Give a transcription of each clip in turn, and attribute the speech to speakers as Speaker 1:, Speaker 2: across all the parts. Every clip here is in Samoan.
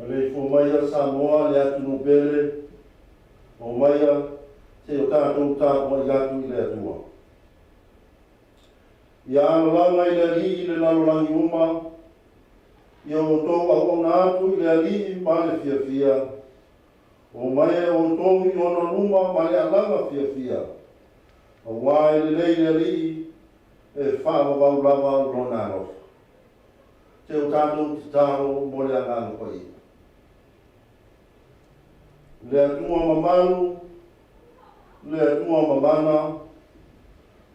Speaker 1: Maleifua maia Samoa le atunuu pele, omaia se i o tatou tapuai atu i le Atua. Ia alalaga i le Alii le lalolagi uma, ia outou auauna atu i le Alii ma le fiafia, omaia e outou i ona luma ma le alaga fiafia, auā e lelei le Alii e faavavau lava lona alofa. Se o tatou tatalo mo le Agaga Paia. Le Atua mamalu, le Atua mamana,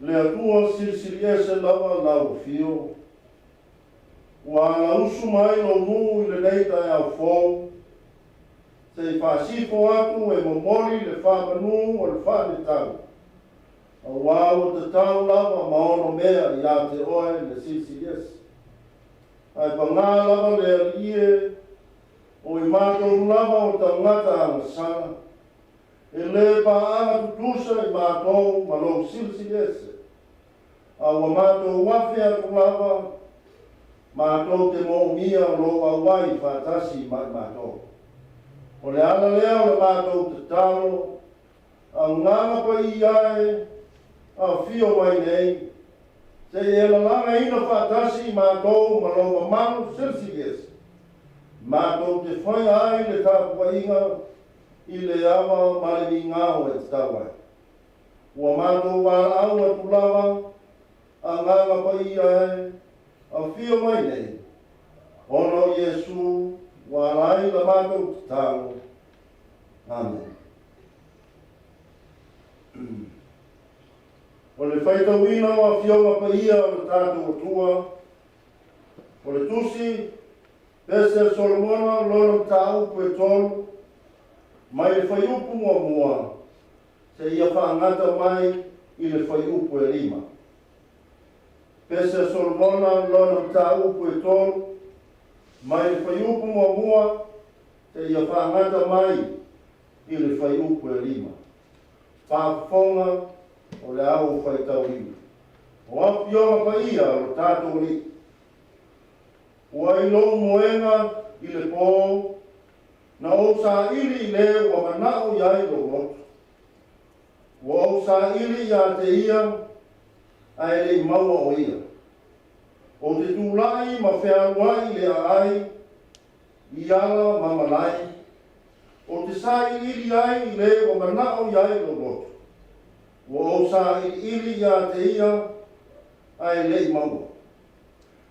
Speaker 1: le Atua silisili ese lava lau afio, ua alausu mai lou nuu i lenei taeao fou, se i faasifo atu e momoli le faamanu o le faaletau, auā ua tatau lava ma ono mea iā te oe le silisili ese. Ae pagā lava le Alii e, o i matou lava o tagata agasala, e lē paaga tutusa i matou ma lou silisili ese, a ua matou afe atu lava matou te moomia lou auai faatasi ma i matou. O le ala lea o le matou tatalo, Agaga Paia e, afio mai nei, se i e lalagaina faatasi i matou ma lou mamalu silisili ese, matou te faia ai le tapuaiga i le ava ma le migao e tatau ai. Ua matou valaau atu lava, Agaga Paia e, afio mai nei, ona o Iesu ua ala ai la matou tatalo. Amene. O le faitauina o Afioga Paia o le tatou Atua, o le tusi Pese a Solomona lona mataupu e tolu, mai le fuaiupu muamua seia faagata mai i le fuaiupu e 5. Pese a Solomona lona mataupu e tolu, mai le fuaiupu muamua seia faagata mai i le fuaiupu e 5. Faafofoga o le au faitauina. O Afioga Paia o le tatou Alii. Ua i lou moega i le pō, na ou saili i le ua manao i ai lou loto. Ua ou saili iā te ia, ae le i maua o ia. Ou te tulai ma fealuai i le aai, i ala ma malae, ou te sailiili ai i le ua manao i ai lou loto. Ua ou sailiili iā te ia, ae le i maua.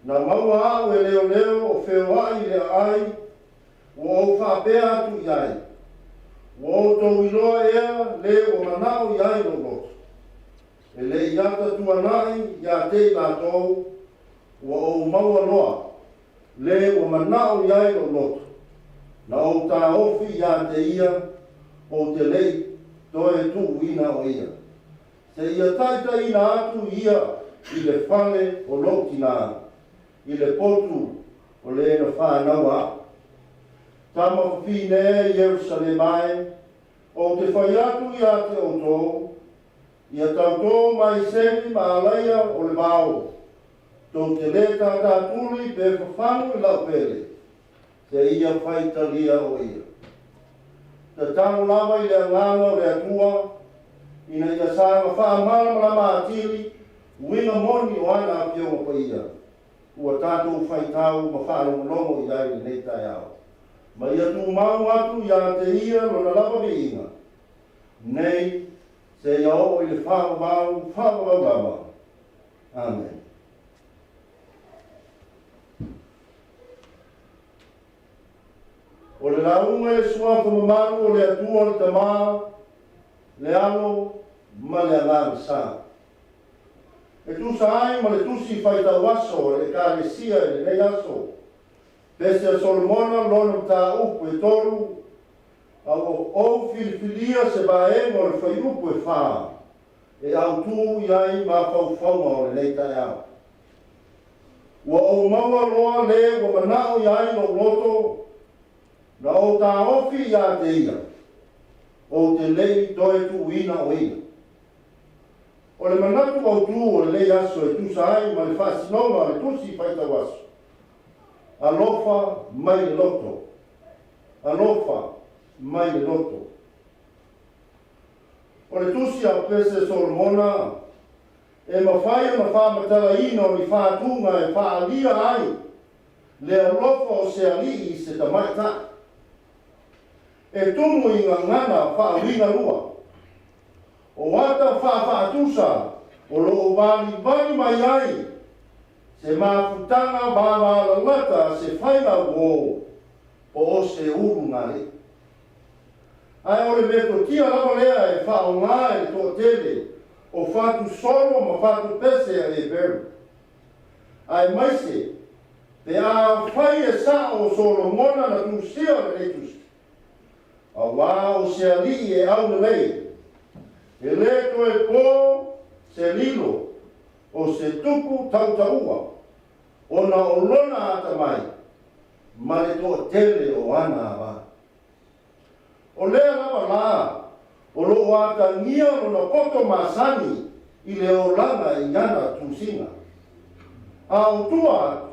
Speaker 1: Na maua au e leoleo o feoai i le aai, ua ou faapea atu i ai, Ua outou iloa ea le ua manao i ai lou loto? E le i ata tuanai iā te i latou, ua ou maua loa. Lē ua mana'o i ai lo'u loto, na ou taofi iā te ia, ou te le'i toe tuuina o ia, seia ta'ita'iina atu ia i le fale o lo'u tinā, i le potu o lē na fānaua a'u. Tama fafine e Ierusalema e, ou te fai atu iā te outou, ia tautō mai seni ma alaia o le vao, tou te lē tātātuli pe fafagu i la'u pele, seia faitalia o ia. Tatalo lava i le Agaga o le Atua, ina ia saga faamalamalama atili uiga moni o ana Afioga Paia, ua tatou faitau ma faalogologo i ai lenei taeao, ma ia tumau atu iā te Ia Lona lava viiga, nei seia oo i le faavavau faavavau lava. Amene. O le lauga i le Suafa mamalu o le Atua le Tamā, le Alo ma le Agaga Sa. E tusa ai ma le tusi faitau aso a le Ekalesia i lenei aso, Pese a Solomona lona mataupu e tolu, a ua ou filifilia se vaega o le fuaiupu e 4 e autū i ai mafaufauga o lenei taeao. Ua ou maua loa lē ua mana'o i ai lo'u loto, na ou taofi iā te ia, ou te le'i toe tuuina o ia. O le manatu autū o lenei aso e tusa ai ma le faasinoga o le tusi faitau aso, alofa mai le loto, alofa mai le loto. O le tusi a Pese Solomona e mafai ona faamatalaina o ni fatuga e faaalia ai le alofa o se ali'i i se tamaita'i. E tumu i gagana faauiga lua. O ata faafaatusa o loo valivali mai ai se mafutaga vavalalata se faiga uō po o se ulugalii. Ae o le metotia lava lea e faaaogā e le toatele o fatusolo ma fatupese a Eperu. Aemaise pe afai e sa'o o Solomona na tusia lenei tusi, auā o se ali'i e aulelei, e lē toe pō se lilo o se tupu tautaua ona o lona atamai ma le toatele o ana avā. O lea lava lā o loo atagia lona poto masani i le olaga i ana tusiga. A o tua atu,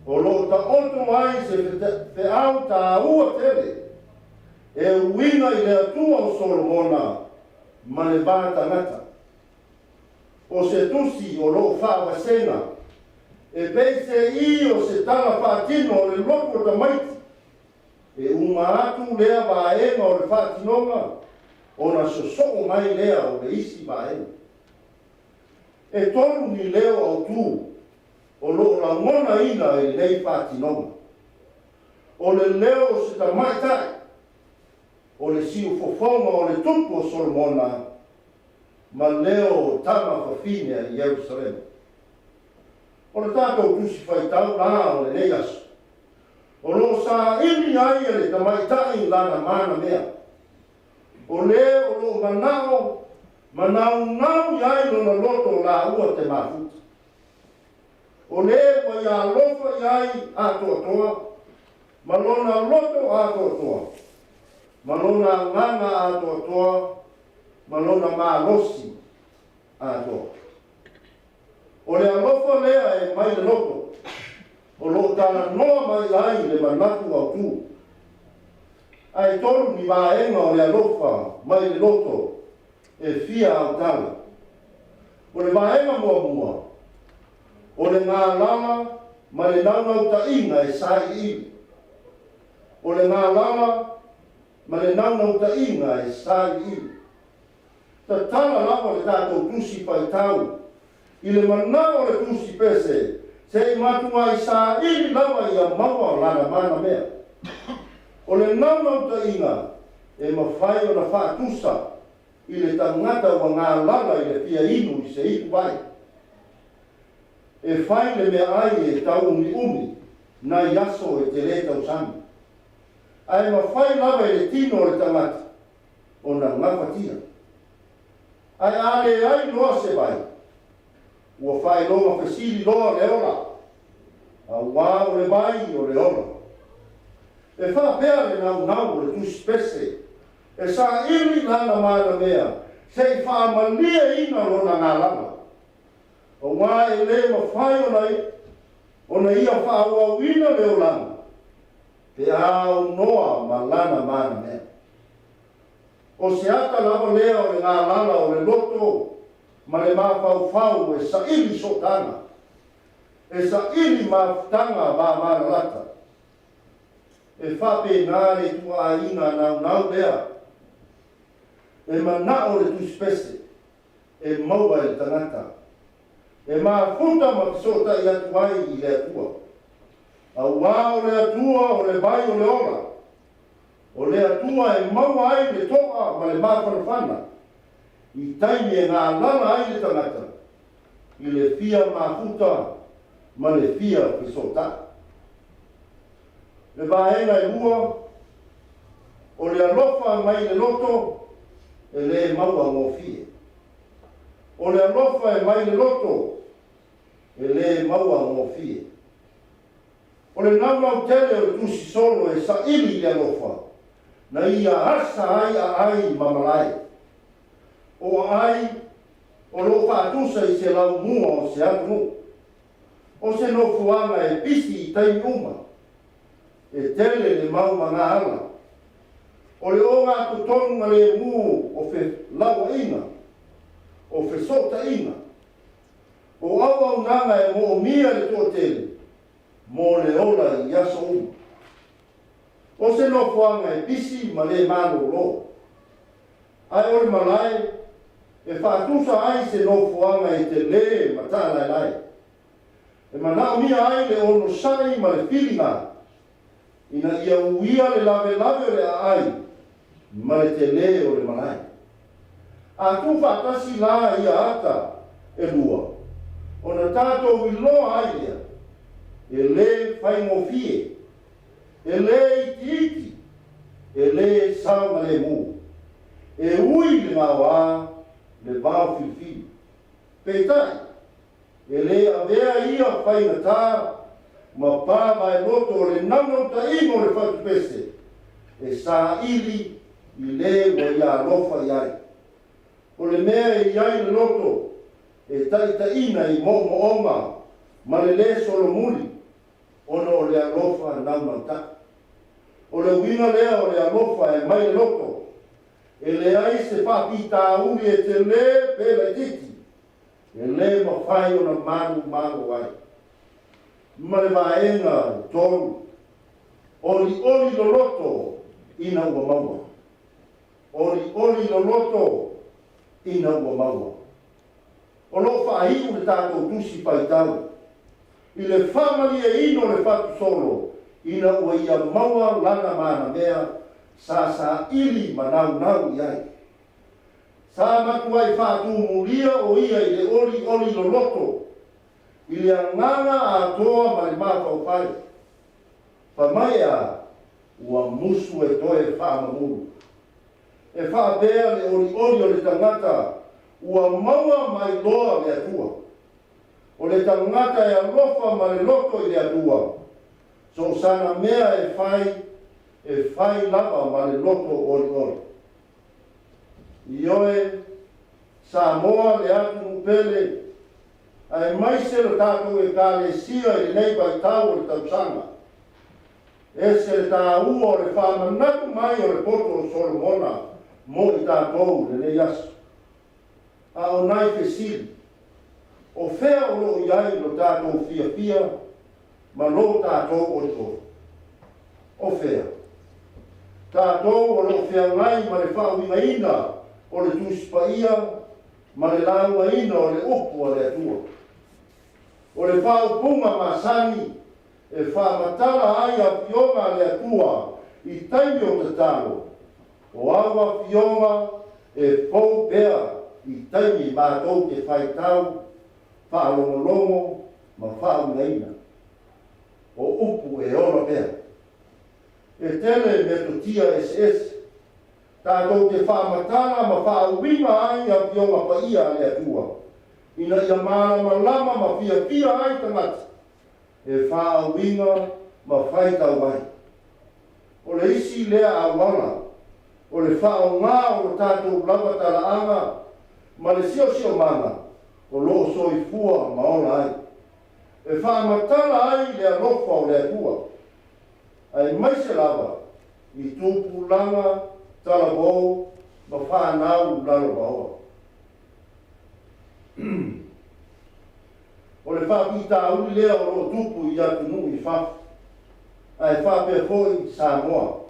Speaker 1: o loo taoto ai se feau tāua tele e uiga i le Atua o Solomona ma le va tagata. O se tusi o loo faavasega e peise'i o se tala faatino o le lotu o tamaiti, e uma atu lea vaega o le faatinoga ona sosoo mai lea o le isi vaega. E tolu ni leo autū o loo lagonaina i lenei faatinoga. O le leo o se tamaita'i, o le siufofoga o le tupu o Solomona ma leo o tama fafine a Ierusalema. O le tatou tusi faitau lā o lenei aso, o loo saili ai e le tamaita'i lana manamea. O lē o loo mana'o manaunau i ai lona loto lāua te mafuta. O lē ua ia alofa i ai atoatoa ma lona loto atoatoa, ma lona agaga atoatoa, ma lona malosi atoa. O le alofa lea e mai le loto, o loo talanoa mai ai le manatu autū. Ae tolu ni vaega o le alofa mai le loto e fia autala. O le vaega muamua, o le galala ma le naunauta'iga e sailiili. O le galala ma le naunauta'iga e sailiili. Tatala lava le tatou tusi faitau i le manao o le tusi pese se'i matuai saili lava ia maua lana manamea. O le naunauta'iga e mafai ona faatusa i le tagata ua galala i le fia inu i se ipuvai. E fai le meaai e tauumiumi. nai aso e telē tausami. Ae mafai lava e le tino o le tagata ona gafatia. Ae a leai loa se vai, ua faailoga fesili loa le ola, auā o le vai o le ola. E faapea le naunau o le Tusi Pese e saili lana manamea se i faamalieina lona galala, auā e lē mafai ona ia faaauauina le olaga pe a aunoa ma lana manamea. O se ata lava lea o le galala o le loto ma le mafaufau e saili sootaga, e saili mafutaga vavalalata. E faapena le ituaiga naunau lea e manao le Tusi Pese e maua e le tagata, e mafuta ma fesootai atu ai i le Atua. Auā o le Atua o le vai o le ola, o le Atua e maua ai le toa ma le mafanafana i taimi e galala ai le tagata i le fia mafuta ma le fia fesootai. Le vaega e lua, o le alofa mai le loto e lē maua gofie. O le alofa e mai le loto e lē maua gofie. O le naunau tele o le Tusi Solo e saili i le alofa, na ia asa ai aai ma malae. O aai o loo faatusa i se laumua o se atunuu, o se nofoaga e pisi i taimi uma, e tele le mau magaala. O le ogatotonu lemu o felauaiga, o fesootaiga, o auaunaga e moomia le toatele mo le ola i aso uma. O se nofoaga e pisi ma lē malōlō. Ae o le malae e faatusa ai se nofoaga e telē ma taalaelae, e manaomia ai le onosai ma le filiga ina ia uia le lavelave o le aai ma le telē o le malae. A tuufaatasi la ia ata e lua, ona tatou iloa ai lea, e lē faigofie, e lē itiiti, e lē saogalemu, e ui le gaoā le vao filifili. Peitai, e lē avea ia faigatā ma pavaeloto o le naunautaiga o le fatupese e saili i lē ua ia alofa i ai. O le mea e i ai le loto e taitaiina i moomooga ma le lē solomuli ona o le alofa naunautai. O le uiga lea o le alofa e mai le loto, e leai se faafitauli e telē pe laitiiti e lē mafai ona manumalo ai. Ma le vaega tolu, olioli loloto ina ua maua. Olioli loloto ina ua maua. O loo faaiu le tatou tusi faitau i le faamalieina o le fatusolo ina ua ia maua lana manamea sa saili ma naunau i ai. Sa matuai faatumulia o ia i le olioli loloto, i le agaga atoa ma le mafaufau. Fai mai a ua musu e toe faamamulu. E faapea le olioli o le tagata ua maua mai loa le Atua. O le tagata e alofa ma le loto i le Atua, so o sana mea e fai, e fai lava ma le loto olioli. Ioe, Samoa le atunuu pele, aemaise le tatou Ekalesia i lenei vaitau o le tausaga, ese le taua o le faamanatu mai o le poto o Solomona mo i tatou i lenei aso. A o nai fesili, o fea o loo i ai lo tatou fiafia ma lo tatou olioli? O fea? Tatou o loo feagai ma le faauigaina o le Tusi Paia ma le laugaina o le upu a le Atua. O le faaupuga masani e faamatala ai afioga a le Atua i taimi o tatalo, o au afioga e fou pea i taimi matou te faitau, faalogologo ma faauigaina. O upu e ola pea. E tele metotia eseese tatou te faamatala ma faauiga ai Afioga Paia a le Atua, ina ia malamalama ma fiafia ai tagata e faauiga ma faitau ai. O le isi lea auala, o le faaaoga o lo tatou lava talaaga ma le siosiomaga o lo o soifua ma ola ai, e faamatala ai le alofa o le Atua, aemaise lava i tupulaga talavou ma fanau lalovaoa. O le faafitauli lea o lo o tupu i atunuu i fafo, ae faapea foi Samoa.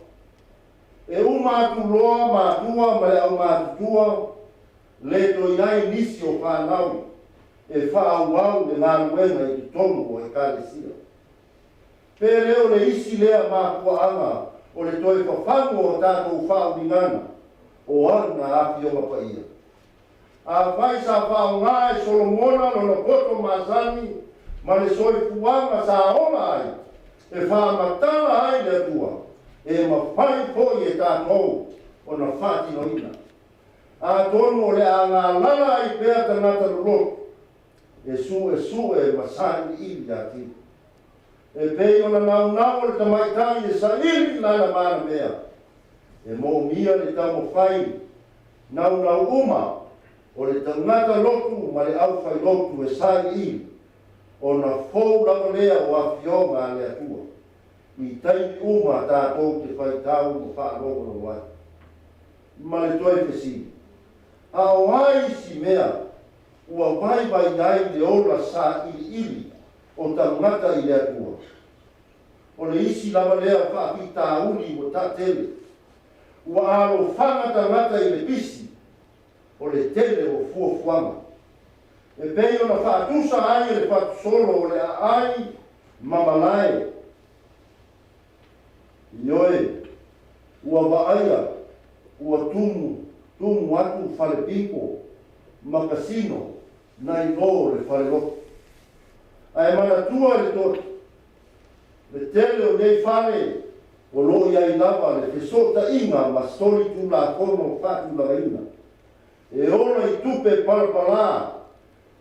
Speaker 1: E uma atu loa matua ma le aumatutua, le toe i ai nisi o fanau e faaauau le galuega i totonu o Ekalesia. Pe le o le isi lea mafuaaga o le toe fafagu o tatou faauigaga o ana Afioga Paia. Afai sa faaaoga e Solomona lona poto masani ma le soifuaga sa ola ai e faamatala ai le Atua, e mafai foi e tatou ona faatinoina. Atonu o le a galala ai pea tagata loloto e suesue ma sailiili atili. E pei ona naunau o le tamaitai e saili i lana malamea, e moomia le taumafai naunau uma o le tagata lotu ma le aufailotu e sailiili, ona fou lava lea o Afioga a le Atua i taimi uma tatou te faitau ma faalogologo ai. Ma le toe fesili, a o a isi mea ua vaivai ai le ola sailiili o tagata i le Atua? O le isi lava lea faafitauli ua taatele, ua alofaga tagata i le pisi o le tele o fuafuaga, e pei ona faatusa ai e le fatusolo o le aai ma malae. Ioe, ua vaaia ua tumu atu falepiko ma kasino nai lo le falelotu. Ae manatua le tele o nei fale o lo o i ai lava le fesootaiga ma solitulafono faatulagaina, e ola i tupe palapalā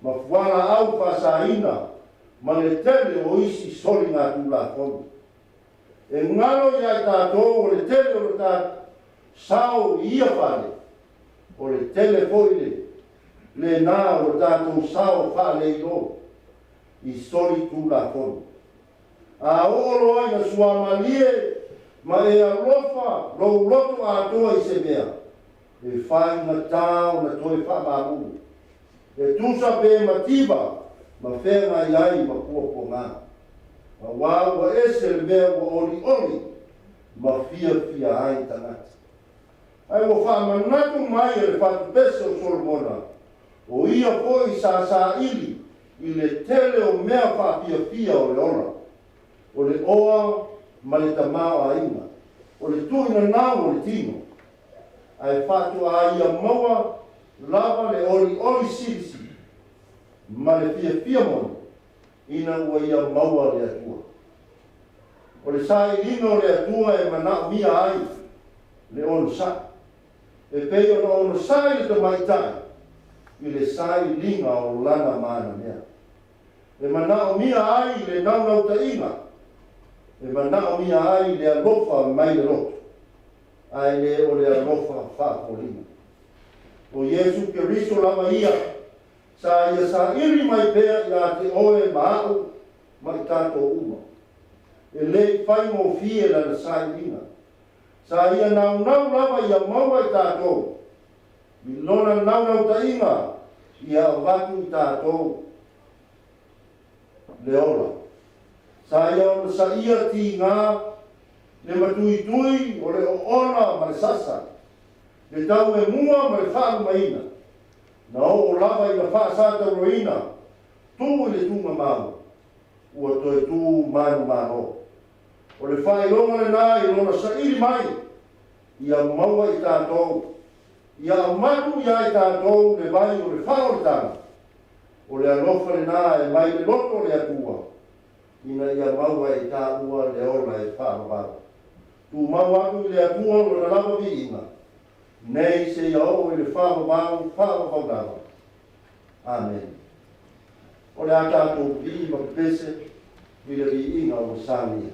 Speaker 1: ma fualaau faasaina ma le tele o isi soligatulafono. E galo iā i tatou o le tele o le sao i ia fale, o le tele foi le lenā o le tatou sao faaleiloa i solitulafono. A oo loa ina suamalie ma e alofa lou loto atoa i se mea, e faigata ona toe faamalu, e tusa pe mativa ma feagai ai ma puapuaga, auā ua ese le mea ua olioli ma fiafia ai tagata. Ae ua faamanatu mai e le fatupese o Solomona, o ia foi sa saili i le tele o mea faafiafia o le ola, o le oa ma le tamaoaiga, o le tuuinanau o le tino, ae faatoa ia maua lava le olioli silisili ma le fiafia moni ina ua ia maua le Atua. O le sailiga o le Atua e manaomia ai le onosai, e pei ona onosai le tamaitai i le sailiga o lana malamea. E manaomia ai le naunautaiga, e manaomia ai le alofa mai le loto, ae le o le alofa faafoliga. O Iesu Keriso lava ia, sa ia saili mai pea iā te oe ma a'u ma i tatou uma. E le i faigofie lana sailiga. Sa ia naunau lava ia maua i tatou, i lona naunautaiga ia avatu i tatou le ola. Sa ia onosaia tigā, le matuitui o le oona ma le sasa, le tauemua ma le faalumaina, na oo lava ina faasatauroina, tuu i le tugamau, ua toe tu manumalo. O le faailoga lenā i lona saili mai ia maua i tatou, ia avatu iā i tatou le vai o le faaolataga. O le alofa lenā e mai le loto o le Atua. Ina ia maua e taua le ola e faavavau. Tumau atu i le Atua lona lava viiga, nei seia oo i le faavavau faavavau lava. Amene. O le a tatou vivii ma pepese i le viiga ua saunia.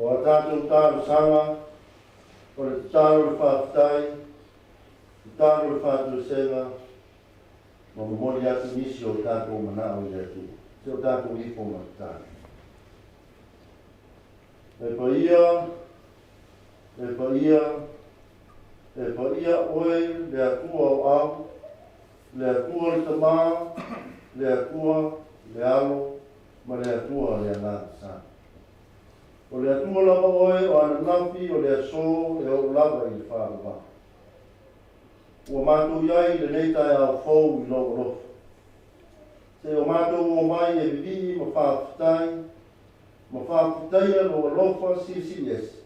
Speaker 1: O a tatou talosaga, o le tatalo le faafetai, tatalo le faatoesega, ma momoli atu nisi o tatou manao i le Atua. Se o tatou ifo ma tatalo. E paia, e paia, e paia oe le Atua o au, le Atua le Tamā, le Atua le Alo, ma le Atua le Agaga Sa. O le Atua lava oe o ananafi o le aso e oo lava i le faavavau. Ua matou i ai lenei taeao fou i lou alofa. Se o matou o mai e vivii ma faafetai, ma faafetaia lou alofa silisili ese.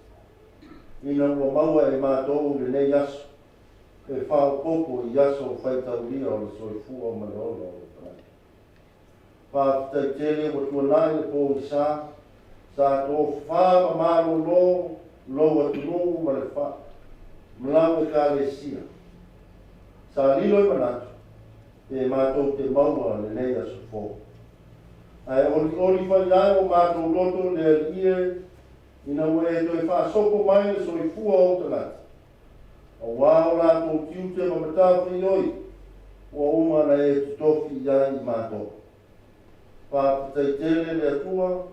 Speaker 1: Ina ua maua e matou lenei aso, e faaopoopo i aso faitaulia o le soifua ma le ola o le tagata. Faafetai tele ua tuanai le pogisa, sa tofā ma malolo lou atunuu ma le ma lau Ekalesia. Sa lilo i manatu, Pe matou te maua lenei aso fou. Ae olioli foi ai o matou loto le Alii e, ina ua e toe faasopo mai le soifua o ou tagata, auā o latou tiute ma matafaioi ua uma ona e totofi i ai i matou. Faafetai tele le Atua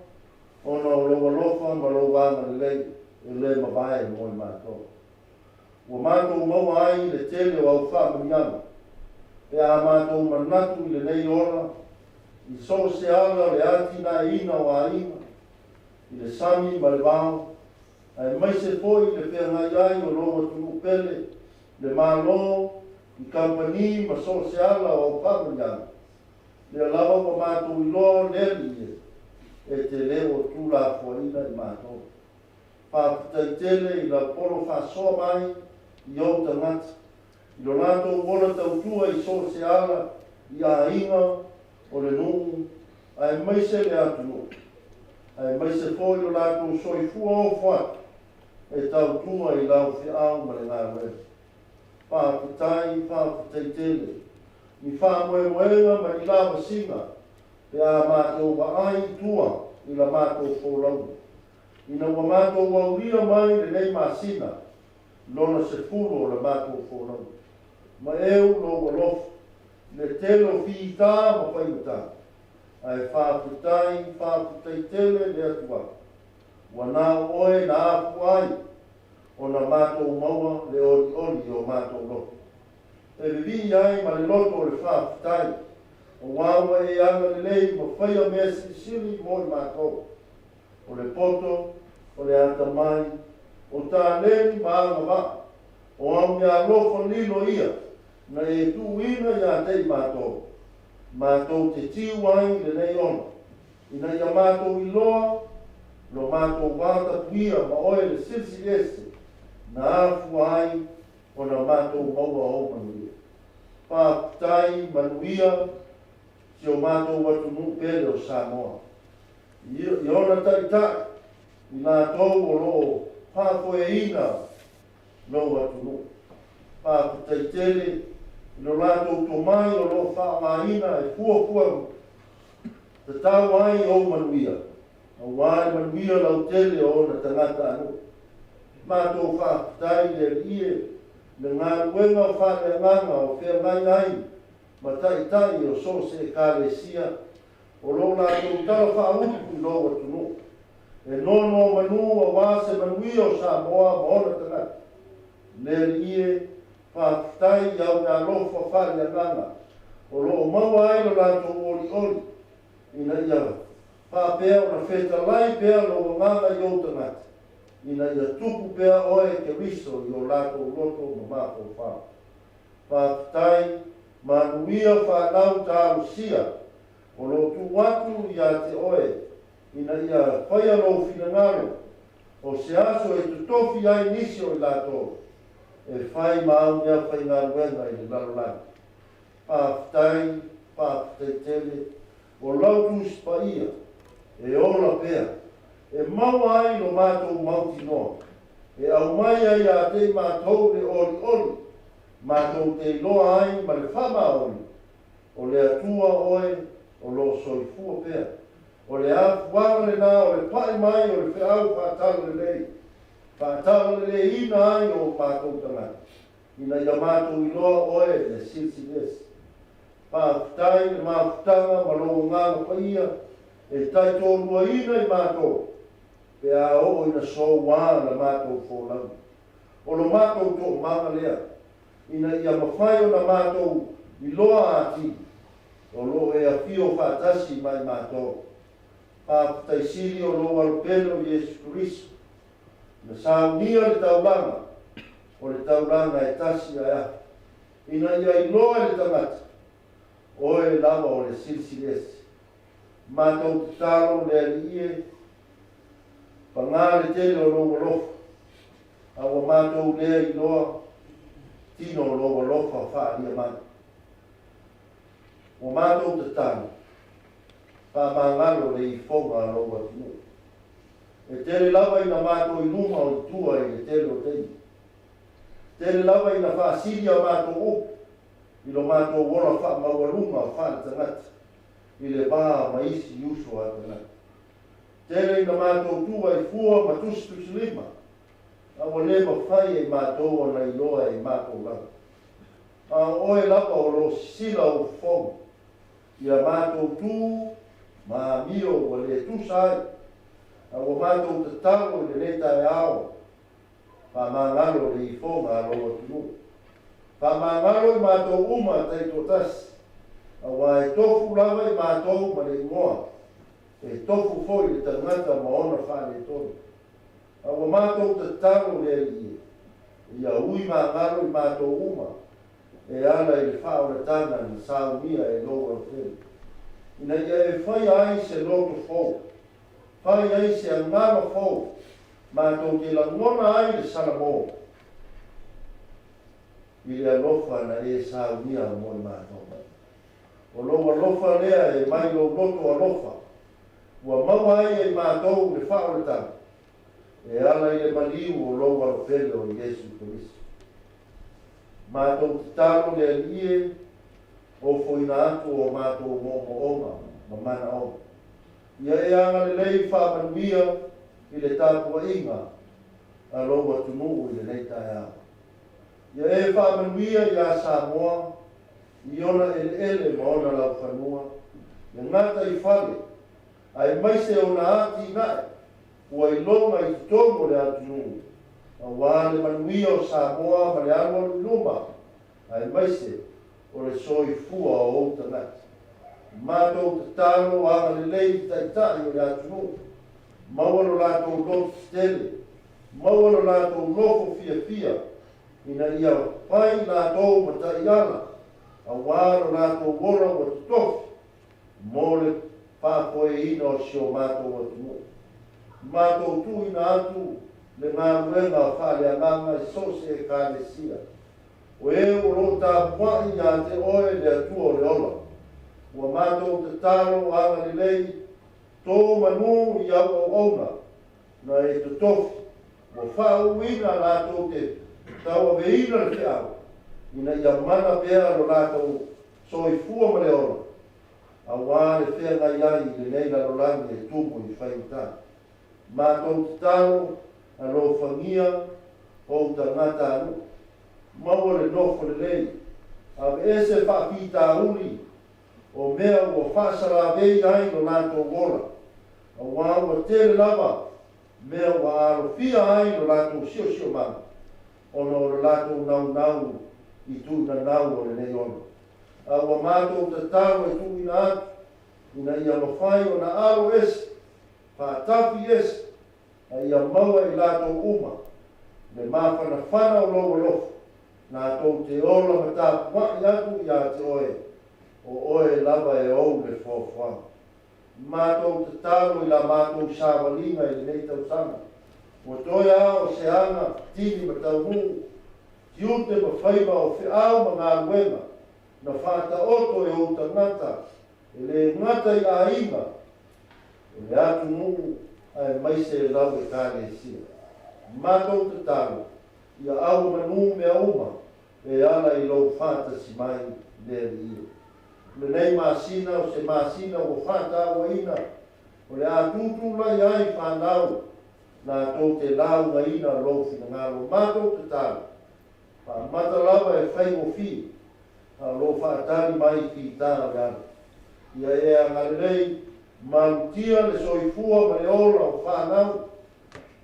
Speaker 1: ona o lou alofa ma lou agalelei e le mavae mo i matou. Ua matou maua ai le tele o au faamanuiaga pe a matou manatu i lenei ola, i so o se ala o le atinaeina o aiga, i le sami ma le vao, aemaise foi le feagai ai o lou atunuu pele, le Malo, i kamupani ma so o se ala o au faamanuiaga. Lea lava ua matou iloa le Alii e, e te le o tuulafoaiina i matou. Faafetai tele i lau polo faasoa mai i ou tagata, i lo latou ola tautua i so o se ala i aiga o le nuu aemaise le atunuu, aemaise foi lo latou soifua ofo atu e tautua i lau feau ma le galuega. Faafetai, faafetai tele i faamoemoega ma ni lavasiga pe a matou vaai i tua i la matou folauga, ina ua matou aulia mai lenei masina lona 10 o la matou folauga. Ma eu lou alofa i le tele o fita ma faigata, ae faafetai, faafetai tele le Atua, ua na o oe na afua ai ona matou maua le olioli i o matou loto. E vivii ai ma le loto o le faafetai, auā ua e agalelei ma faia mea silisili mo i matou. O le poto, o le atamai, o taleni ma agavaa, o au meaalofa lilo ia na e tuuina iā te i matou, matou te tiu ai i lenei ona, ina ia matou iloa lo matou vatapuia ma oe le Silisili Ese na afua ai ona matou maua ou manuia. Faafetai, manuia si o matou atunuu pele o Samoa, i ona taitai, i latou o lo o faafoeina lou atunuu. Faafetai tele i lo latou tomai o lo o faaaogaina e fuafua tatau ai ou manuia, auā le manuia lautele o ona tagatanuu. Matou faafetai i le Alii e, le galuega faaleagaga o feagai ai ma taitai o so o se Ekalesia o lo o latou tala faauluulu i lou atunuu, e nonomanu auā se manuia o Samoa ma ona tagata. Le Alii e, faafetai i au meaalofa faaleagaga o lo o maua ai lo latou olioli, ina ia faapea ona fetalai pea lou agaga i ou tagata, ina ia tupu pea oe Keriso i o latou loto ma mafaufau. Faafetai, manuia fanau talosia o lo o tuu atu iā te oe ina ia faia lou finagalo, o se aso e totofi ai nisi o i latou e fai ma au meafaigaluega i le lalolagi. Faafetai, faafetai tele o lau Tusi Paia e ola pea, e maua ai lo matou mautinoa, e aumai ai iā te i matou le olioli, matou te iloa ai ma le faamaoni, o le Atua oe o lo o soifua pea. O le afuaga lenā o le pai mai o le feau faatalalelei, faatalaleleiina ai o matou tagata, ina ia matou iloa oe le Silisili Ese. Faafetai i le mafutaga ma lou Agaga Paia e taitoaluaina i matou pe a oo ina soua la matou folauga. O lo matou toomaga lea, ina ia mafai ona matou iloa atili o lo o e afio faatasi ma i matou. Faafetai sili o lou Alopele o Iesu Keriso, na saunia le taulaga, o le taulaga e tasi ae afa, ina ia iloa e le tagata, oe lava o le Silisili Ese. Matou tatalo le Alii e, pagā le tele o lou alofa, a ua matou lea iloa tino o lou alofa faaalia mai. Ua matou tatalo, faamagalo le ifoga a lou atunuu. E tele lava ina matou i luma o i tua i le tele o taimi. Tele lava ina faasili a matou upu. I lo matou ola faamaualuga faaletagata i le va ma isi uso a tagata. Tele ina matou tu ai fua ma tusitusilima, a ua le mafai e i matou ona iloa e i matou lava. A o oe lava o lo o sisila ou fofoga i a matou tu ma amio ua le tusa ai, a ua matou tatalo i lenei taeao, faamagalo le ifoga a lou atunuu. Faamagalo i matou uma taitoatasi, auā e tofu lava i matou ma le igoa, e tofu foi le tagata ma ona faaletonu. A ua matou tatalo le Alii e, ia ui magalo i matou uma e ala i le faaolataga na saunia e lou alofele, ina ia e faia ai se loto fou, fai ai se agaga fou, matou te lagona ai le salamo i le alofa na e saunia mo i matou. O lou alofa lea e mai lou loto alofa, ua maua ai e i matou le faaolataga e ala i le maliu o lou alofele o Iesu Keriso. Matou tatalo le Alii e, ofoina atu o matou moomooga ma manaoga. Ia e agalelei faamanuia i le tapuaiga a lou atunuu i lenei taeao. Ia e faamanuia iā Samoa i ona eleele ma ona laufanua, le gataifale, aemaise ona atinae ua iloga i totonu o le atunuu, auā le manuia o Samoa ma le alualu i luma, aemaise o le soifua o ou tagata. Matou tatalo agalelei i taitai o le atunuu, maua lo latou loto tetele, maua lo latou nofo fiafia, ina ia fai latou ma taiala, auā lo latou ola ua totofi mo le faafoeina o si o matou atunuu. Matou tuuina atu le galuega faaleagaga i so o se Ekalesia, o e o lo o tapuai iā te oe le Atua o le ola. Ua matou tatalo agalelei tō manū i au auauna na e totofi ua faauuina latou te tauaveina le feau ina ia mana pea lo latou soifua ma le ola, auā le feagai ai i lenei lalolagi e tumu i faigata. Matou tatalo alofagia ou tagatanuu, maua le nofo lelei, aveese faafitauli o mea ua faasalavei ai lo latou ola, auā ua tele lava mea ua alofia ai lo latou siosiomaga ona o lo latou naunau i tuunanau o lenei ola. A ua matou tatalo e tuuina atu ina ia mafai ona alo ese, faatafi ese, a ia maua e i latou uma le mafanafana o lou alofa, latou te ola ma tapuai atu iā te oe, o oe lava e ou le foafoaga. Matou tatalo i la matou savaliga i lenei tausaga, ua toe a o se aga tini ma taunuu, tiute ma faiva o feau ma galuega na faataoto e ou tagata, e le gata i aiga, o le atunuu aemaise e lau Ekalesia. Matou tatalo, ia auamanū mea uma e ala i lou faatasi mai le Alii e. O lenei masina o se masina ua faatauaina o le a tutulai ai fanau latou te laugaina lou finagalo. Matou tatalo, faamata lava e faigofie, a o lou faatali mai i fita o le ala. Ia e agalelei, malutia le soifua ma le ola o fanau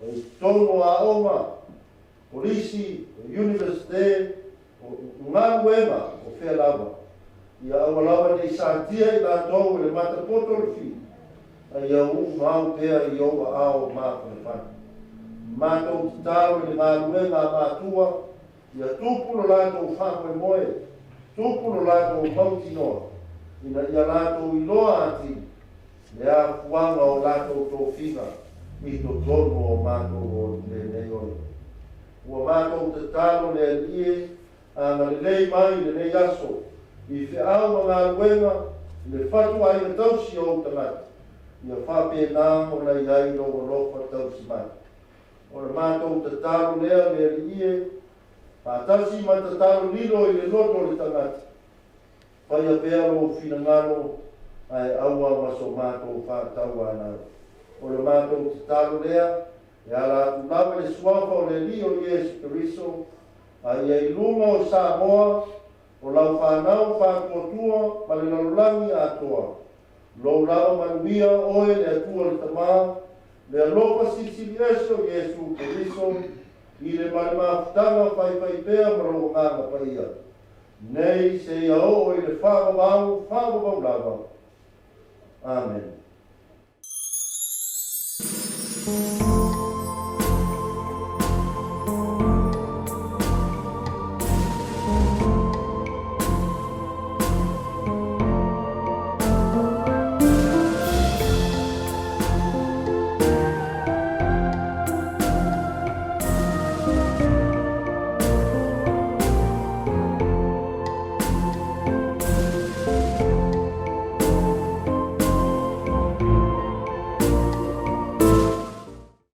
Speaker 1: o i totonu o aoga, kolisi, o iunivesite, o galuega o fea lava. Ia aua lava ne i satia i latou e le matapoto o le fili, a ia uumau pea i ou aao mafanafana. Matou tatalo i le galuega a matua, ia tupu lo latou faamoemoe, tupu lo latou mautinoa, ina ia latou iloa atili le afuaga o latou tofiga i totonu o matou o lenei ola. Ua matou tatalo le Alii e, agalelei mai i lenei aso i feau ma galuega i le fatuaiga tausi o ou tagata, ia faapena ona i ai lou alofa tausi mai. O le matou tatalo lea le Alii e, faatasi ma tatalo lilo i le loto o le tagata, Faia pea lou finagalo ae aua ma so matou faatauanau. O le matou tatalo lea e ala atu lava i le Suafa o le Alii o Iesu Keriso, a ia i luga o Samoa, o lau fanau faatuatua ma le lalolagi atoa. Lou lava manuia oe le Atua le Tama, le alofa silisili ese o Iesu Keriso, i le ma le mafutaga faifaipea ma lou Agaga Paia, nei seia oo i le faavavau faavavau lava. Amene.